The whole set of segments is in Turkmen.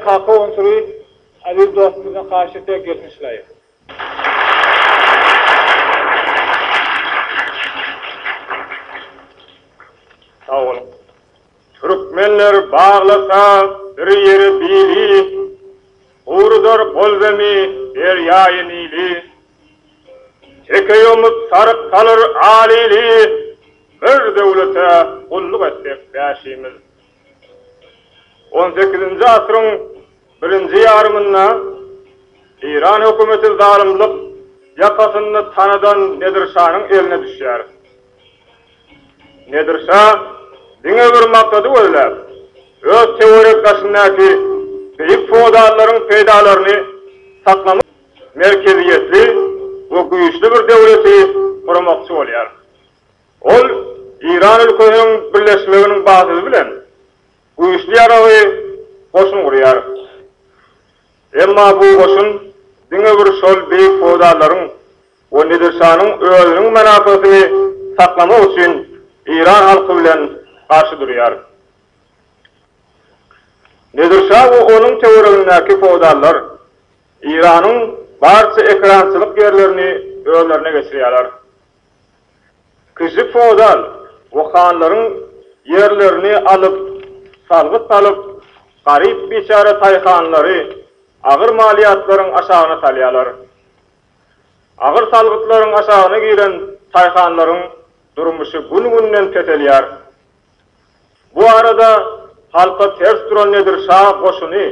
Kaka Unsury aziz dostumyzdan haýyş etsek gelsin şulaýa. Sag boluň. Türkmenler baglasa bir ýere bili, Gurudar Golzemi, derýaýy Nili. Teke ýomut saryk salyr alili, Bir döwlete gulluk etsek bäşimiz. On sekizinji asyryň birinji ýarymynda Eýran hökümeti zalymlyk ýakasynda tanadan Nedir şanyň eline düşýär. Nedir şa diňe bir maksady gözläp, öz töwerek-daşyndaky beýik feodallaryň peýdalaryny saklamak merkeziýetli we güýçli bir döwleti guramakçy bolýar. Ol Eýran ülkesiniň birleşmeginiň basyşy bilen güýçli ýaragy goşun gurýar. Emma bu goşun diňe bir şol beýik feodallaryň we Nedir şanyň özüniň menapysyny saklamak üçin Eýran halky bilen garşy durýar. Nedir şa we onuň töweregindäki feodallar Eýranyň barça ekerançylyk ýerlerini özlerine geçirýärler. Kiçi feodal we hanlaryň ýerlerini alyp, salgyt salyp, garyp biçäre taýhanlary agyr maliýatlaryň aşagyna salýarlar. Agyr salgytlaryň aşagyna giren taýhanlaryň durmuşy gün-günden peselýär. Bu arada halka ters duran Nedir şa goşuny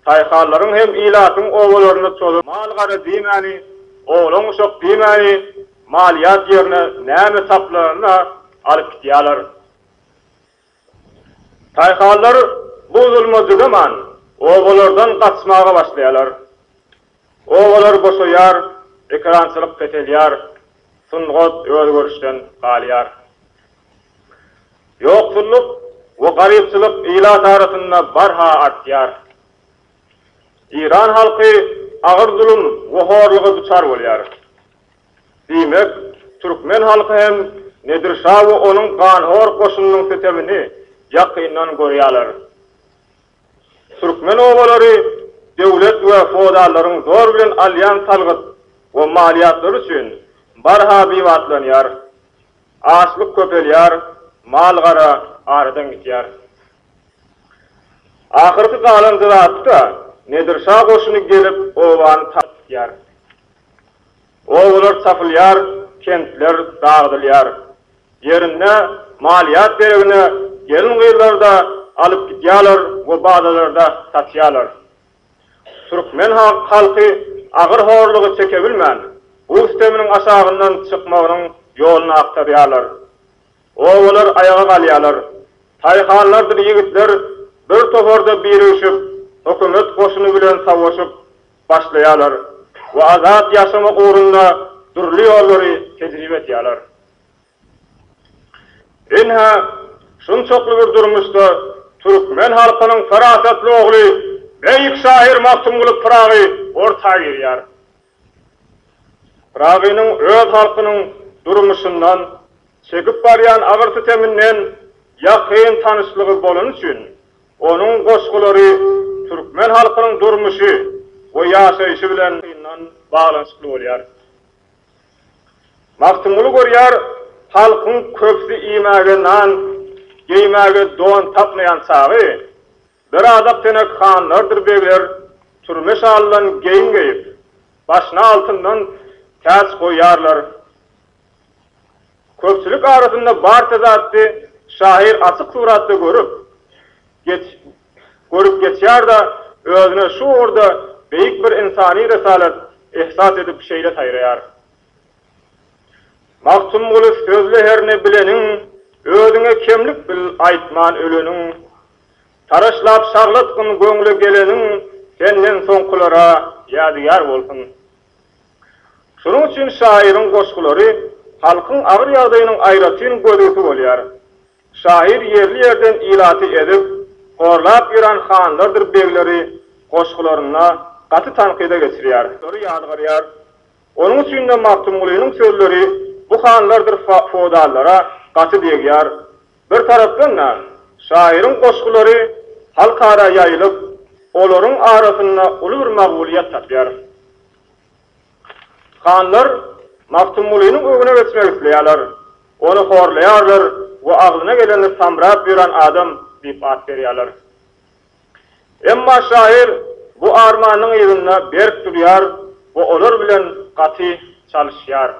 taýhanlaryň hem ilatyň obalaryna çozup, mal-gara diýmäni, oglan-uşak diýmäni maliýat ýerine näme tapylaryny alyp gidýärler. Taýhanlar bu zulma çydaman, obalardan gaçmaga başlaýarlar. Obalar boşaýar, ekerançylyk peselýär, sungat özgerişden galýar. Ýoksullyk we garypçylyk ilat arasynda barha artýar. Eýran halky agyr zulum we horluga duçar bolýar. Diýmek, türkmen halky hem Nedir şa we onuň ganhor goşunynyň sütemini ýakyndan görýärler. Türkmen obalary döwlet we feodallaryň zor bilen alýan salgyt we maliýatlary üçin barha bibatlanýar. Açlyk köpelýär, mal-gara aradan gidýär. Ahyrky galan zatda Nedir şa goşuny gelip obany talap gidýär. Obalar çapylýar, kentler dagydylýar. Ýerinde maliýat deregine gelin-gyzlary-da alyp gidýärler we bazarlarda satýarlar. Türkmen halky agyr horlugy çekebilmän, bu süteminiň aşagyndan çykmagynyň ýoluny agtarýarlar. Obalar aýaga galýarlar. Taýhanlardyr ýigitler bir toparda birigişip, hökümet goşuny bilen savaşyp başlaýarlar we azat ýaşamak ugrunda dürli ýollary tejribe edýärler. Ynha, şunçakly bir durmuşda türkmen halkynyň parasatly ogly, beýik şahyr Magtymguly Pyragy orta girýär. Pyragynyň öz halkynyň durmuşyndan, çekip barýan agyr süteminden ýakyn tanyşlygy bolany üçin, onuň goşgulary türkmen halkynyň durmuşy we ýaşaýşy bilen ýakyndan baglanyşykly bolýar. Magtymguly görýär, halkyň köpüsi iýmäge nan, geýmäge don tapmaýan çagy, bir azak-tenek hanlardyr begler türme şalydan geýim geýip, başyna altyndan täç goýýarlar. Köpçülik arasynda barça zatdy şahyr açyk suratda görüp, geç, görüp geçýär-de, özüne şu ugurda beýik bir ynsany resalet ehsas edip şeýle saýraýar. Magtymguly sözle herne bileniň, Özüňe kemlik bil aýtman öleniň. Taraşlap şaglatgyn göňle geleniň, Senden soňkulara ýadygär bolsun. Şonuň üçin şahyryň goşgulary halkyň agyr ýagdaýynyň aýratyn gözgüsi bolýar. Şahyr ýerli-ýerden ilaty ezip, horlap ýören hanlardyr begleri goşgularynda gaty tankyda geçirýär. Lary ýazgarýar. Onuň üçin-de Magtymgulynyň sözleri bu hanlardyr feodallara gaty degýär. Bir tarapdan-da, şahyryň goşgulary halk ara ýaýylyp. olaryň arasynda uly bir magbulyýet tapýar. Hanlar Magtymgulynyň öňüne geçmek isleýärler, ony horlaýarlar we agzyna gelenini samrap ýören adam diýip at berýärler. Emma şahyr bu armanyň yzynda berk durýar we olar bilen gaty çalyşýar.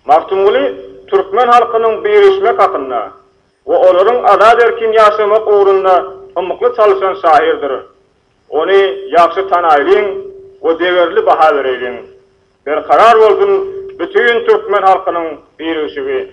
Magtymguly türkmen halkynyň birişmek hakynda we olaryň azat-erkin ýaşamak ugrunda ymykly çalyşan şahyrdyr. Ony ýagşy tanaýlyň we degerli baha bereýliň. Berkarar bolsun bütin türkmen halkynyň birigişigi!